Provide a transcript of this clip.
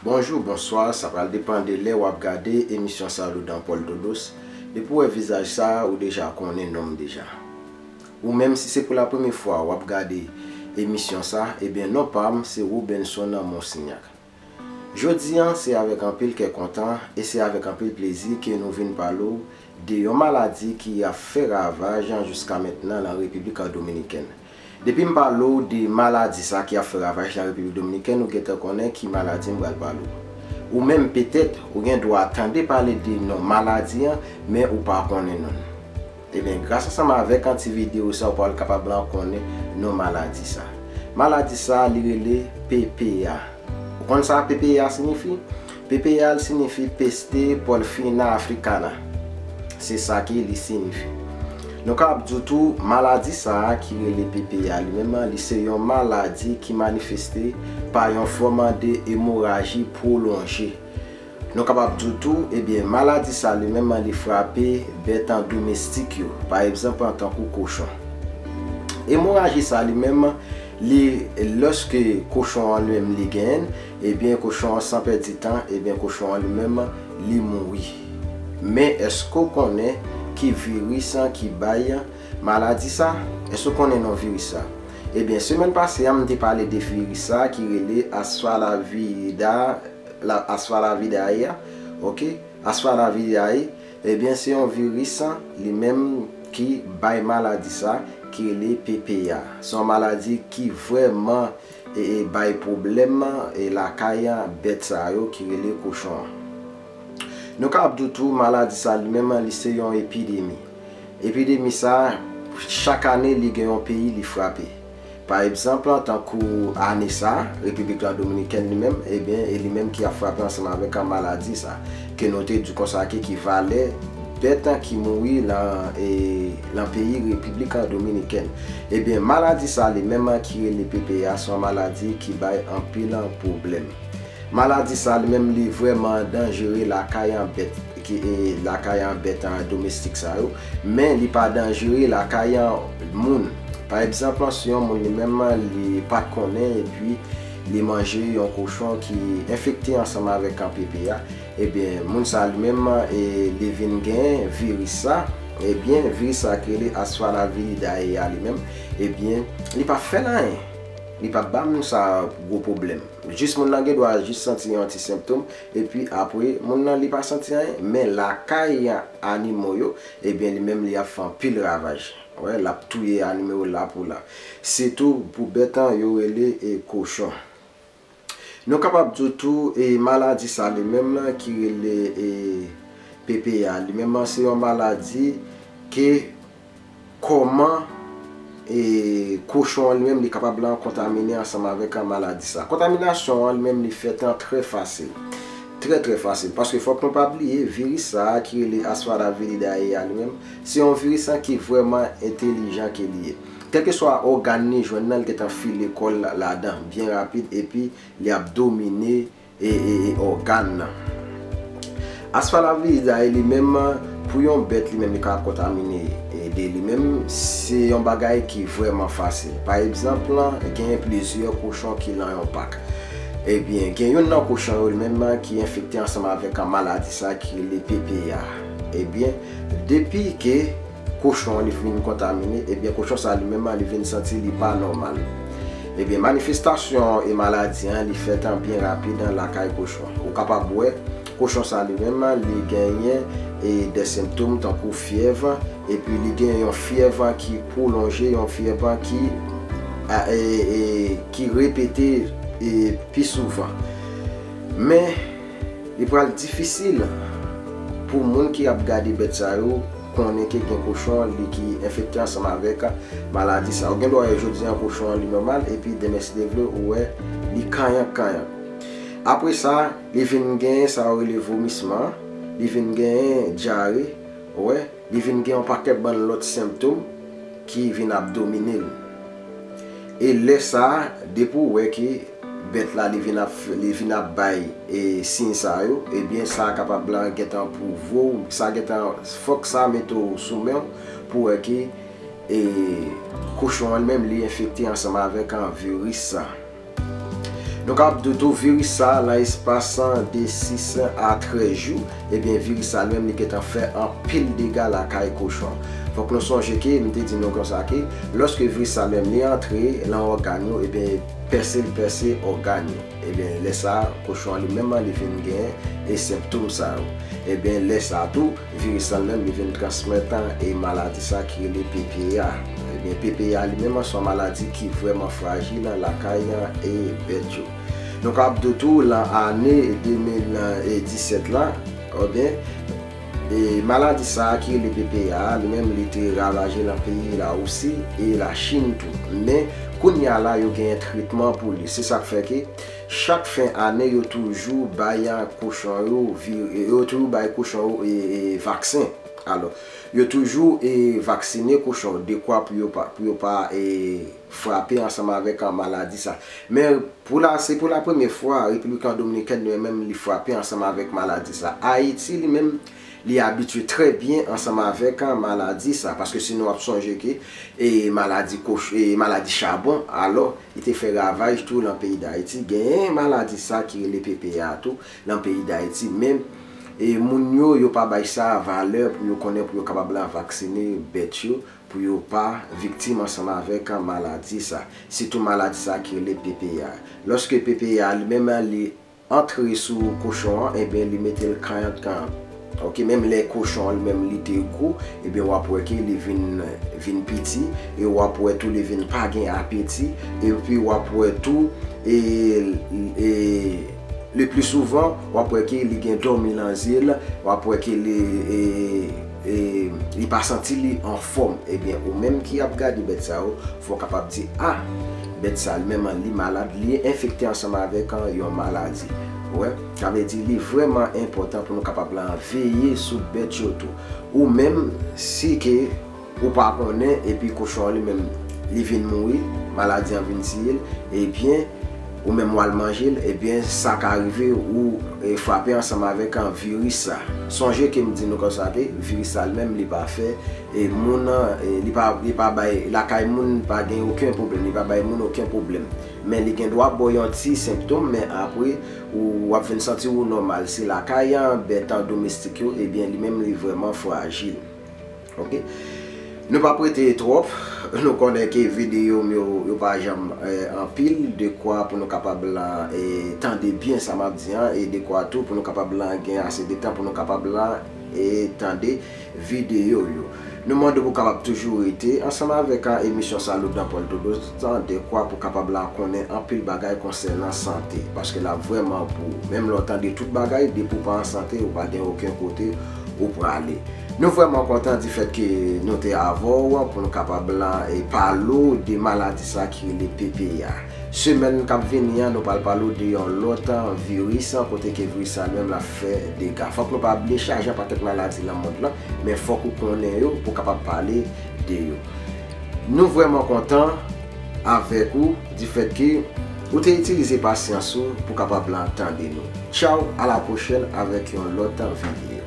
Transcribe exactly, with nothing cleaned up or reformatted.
Bonjou, bonswa, sa pral depann de lè w ap gade emisyon sa, Loudan Paul Todos. Depi w wè vizaj sa, ou deja konnen non m deja. Ou menm, si se pou la premye fwa w ap gade emisyon sa, ebyen non pa m se Robenson Monsignac. Jodi a, se avèk anpil kè kontan e se avèk anpil plezi ke nou vin pale w de yon maladi ki ap fè ravaj jiska mentnan nan Repiblik Dominikèn. Depi m pale w de maladi sa ki ap fè ravaj nan Repiblik Dominikèn, ou gentan konnen ki maladi m pral pale w. Ou menm, petèt, ou gen dwa tande pale de non maladi an, men ou pa konnen non l. Ebyen, gras ansanm avèk an ti videyo sa, ou pral kapab lan konnen non maladi sa. Maladi sa, li rele P P A. Ou konn sa P P A siyifi? P P A, li siyifi Peste Porcina Africana. Se sa ke li siyifi. Nou kapab di w tou, maladi sa a ki rele P P A, li menm, li se yon maladi ki manifeste pa yon fòm de emoraji pwolonje. Nou kapab di w tou, ebyen, maladi sa li menm li frape bèt domestik yo, pa egzanp, tankou kochon. Emoraji sa li menm, li, lòske kochon an li menm li genyen l, ebyen, kochon an, san pèdi tan, ebyen, kochon an li menm li mouri. Men, èske w konnen ki viris ki bay maladi sa? Èske w konnen non viris sa? Ebyen, semèn pase a, m te pale de viris sa ki rele Asphalavida, la, Asphalavida A, ok? Asphalavida A, ebyen, se yon viris, li menm, ki bay maladi sa, ki rele P P A. Se yon maladi ki vrèman, e, e, bay pwoblèm, e, lakay bèt sa yo ki rele kochon an. Nou kapab di w tou, maladi sa li menm, li se yon epidemi. Epidemi sa, chak ane, li gen yon peyi li frape. Pa egzanp, tankou ane sa, Repiblik Dominikèn li menm, ebyen, e li menm ki ap frape ansanm avèk maladi sa, ke nou te di konsa ke ki valè bèt ki mouri lan, e, lan peyi Repiblik Dominikèn. Ebyen, maladi sa li menm ki rele P P A, se yon maladi ki bay anpil pwoblèm. Maladi sa li menm li vrèman danjere lakay bèt, ki, e, lakay bèt domestik sa yo, men li pa danjere lakay moun. Pa egzanp, si yon moun li menm li pa t konnen epi li manje yon kochon ki enfekte ansanm avèk P P A, ebyen, moun sa li menm, e, li vin gen viris sa, ebyen, viris sa ki rele Asphalaviridae a li menm, ebyen, li p ap fè l anyen. Li p ap ba moun sa gwo pwoblèm. Jis moun nan gen dwa jis santi yon ti senptòm, epi apre, moun nan li pa santi anyen, men lakay animo yo, ebyen, li menm li ap fè anpil ravaj. Wè, l ap touye animo yo la pou la. Sitou pou bèt yo rele, e, kochon. Nou kapab di tou, e, maladi sa li menm ki rele, e, P P A, li menm se yon maladi ke kòman, e, kochon an li menm li kapab lan kontamine ansanm avèk maladi sa. Kontaminasyon an li menm li fèt an trè fasil. Trè, trè fasil. Paske fòk nou pa bliye, viris sa a ki rele Asphalaviridae a li menm, se yon viris ki vrèman entèlijan ke li ye. Kèlkeswa ògàn li jwenn nan, li gentan file kò l ladan byen rapid, epi li ap domine e, e, e ògàn nan. Asphalaviridae li menm, pou yon bèt li menm li ka kontamine, e, de li menm, se yon bagay ki vrèman fasil. Pa egzanp, genyen plizyè kochon ki lan yon pak. Ebyen, gen youn nan kochon yo li menm ki enfekte ansanm avèk maladi sa ki rele P P A. Ebyen, depi ke kochon an li fin kontamine, ebyen, kochon sa li menm li vin santi li pa nòmal. Ebyen, manifestasyon e maladi an li fèt an byen rapid an lakay kochon. Ou kapab wè, kochon sa li menm li genyen, e, de senptòm tankou fyèv, epi li gen yon fyèv ki pwolonje, yon fyèv ki, a, e, e, ki repete, e, pi souvan. Men, li pral difisil pou moun ki ap gade bèt sa yo konnen ke gen kochon li ki enfekte ansanm avèk maladi sa. Ou gen dwa wè jodi an kochon an li nòmal, epi demen si Dye vle ou wè li kanyank kanyank. Apre sa, li vin gen sa yo rele vomisman, li vin gen dyare, ou wè, li vin gen yon pakèt bann lòt senptòm ki vin ap domine l. E lè sa a, depi w wè ke bèt la li vin ap, li vin ap bay, e, siy sa yo, ebyen, sa kapab la gentan pwouve w, sa gentan, fòk sa mete w sou men w pou wè ke, e, kochon an li menm li enfekte ansanm avèk, a, viris sa. Nou kapab di tou viris sa a, lan espas de sis a trèz jou, ebyen viris sa a li menm li gentan fè anpil dega lakay kochon. Fòk nou sonje ke m te di nou konsa ke lòske viris sa a menm li antre lan ògàn yo, ebyen pèse l pèse ògàn yo. Ebyen lè sa a kochon an li menm li vin gen e senptòm sa yo. Ebyen lè sa a tou viris lan li menm li vin transmèt e maladi sa ki rele P P A. Ebyen P P A li menm se yon maladi ki vrèman frajil lakay e bèt yo. Nou kapab di tou lan ane de mil disèt la, ebyen e maladi sa a ki rele P P A li menm li te ravaje lan peyi la osi e Lachin tou. Men kounye a la yo genyen tretman pou li. Se sa k fè ke chak fen ane yo toujou bay kochon yo vi- yo toujou bay kochon yo e, e, vaksen. Alò yo toujou e vaksine kochon yo dekwa pou yo pa pou yo pa e frape ansanm avèk an maladi sa. Men pou la se pou la premye fwa Repiblik Dominikèn li menm li frape ansanm avèk maladi sa. Ayiti li menm li abitye trè byen ansanm avèk an maladi sa, paske si nou ap sonje ke e maladi koch e maladi chabon, alò li te fè ravaj tou lan peyi Dayiti. Genyen maladi sa ki rele P P A tou lan peyi Dayiti. Men e moun yo yo pa bay sa valè pou yo konnen pou yo kapab la vaksine bèt yo pou yo pa viktim ansanm avèk maladi sa. Sitou maladi sa ki rele P P A. Lòske P P A li menm li antre sou kochon an, ebyen li mete l kanyant kanyant. Ok, menm lè kochon an li menm li te gwo, ebyen w ap wè ke li vin vin piti e w ap wè tou li vin pa gen apeti. Epi w ap wè tou e, e le pli souvan w ap wè ke li gen dòmi lan zye l, w ap wè ke li e, e, li pa santi li anfòm. Ebyen ou menm ki ap gade bèt sa yo, fò w kapab di a bèt sa li menm li malad, li enfekte ansanm avèk yon maladi. Ou wè, sa vle di li vrèman enpòtan pou nou kapab la veye sou bèt yo tou. Ou menm si ke ou pa konnen epi kochon an li menm li vin mouri, maladi an vin tiye l, ebyen ou menm w al manje l, ebyen sa ka rive ou e, frape ansanm avèk an viris sa. Sonje ke m di nou konsa ke viris sa li menm li pa fè e moun e, li pa li pa bay lakay moun pa gen okenn pwoblèm, li pa bay moun okenn pwoblèm. Men li gen dwa ba w yon ti senptòm, men apre ou w ap vin santi w nòmal. Se lakay an bèt an domestik yo, ebyen li menm li vrèman frajil. Ok. Nou p ap rete twòp. Nou konnen ke videyo m yo yo pa janm e, anpil, dekwa pou nou kapab la e, tande byen sa m ap di an e dekwa tou pou nou kapab la gen ase de tan pou nou kapab la e, tande videyo yo. Nou mande w pou kapab toujou rete ansanm avèk a emisyon sa Loudan Pòl Dodo tan dekwa pou kapab la konnen anpil bagay konsènan sante, paske l ap vrèman pou ou. Menm lè w tande tout bagay, depi w pa an sante, ou pa gen okenn kote ou prale. Nou vrèman kontan difèt ke nou te avè w pou nou kapab la e, pale w de maladi sa ki rele P P A. Semèn k ap vini an, nou pral pale w de yon lòt viris kote ke viris sa menm l ap fè dega. Fòk nou pa bliye chaje an pakèt maladi lan mond lan, men fòk ou konnen yo pou w kapab pale de yo. Nou vrèman kontan avèk ou difèt ke ou te itilize pasyans ou pou kapab la tande nou. Tchaw, a la pwochèn avèk yon lòt videyo.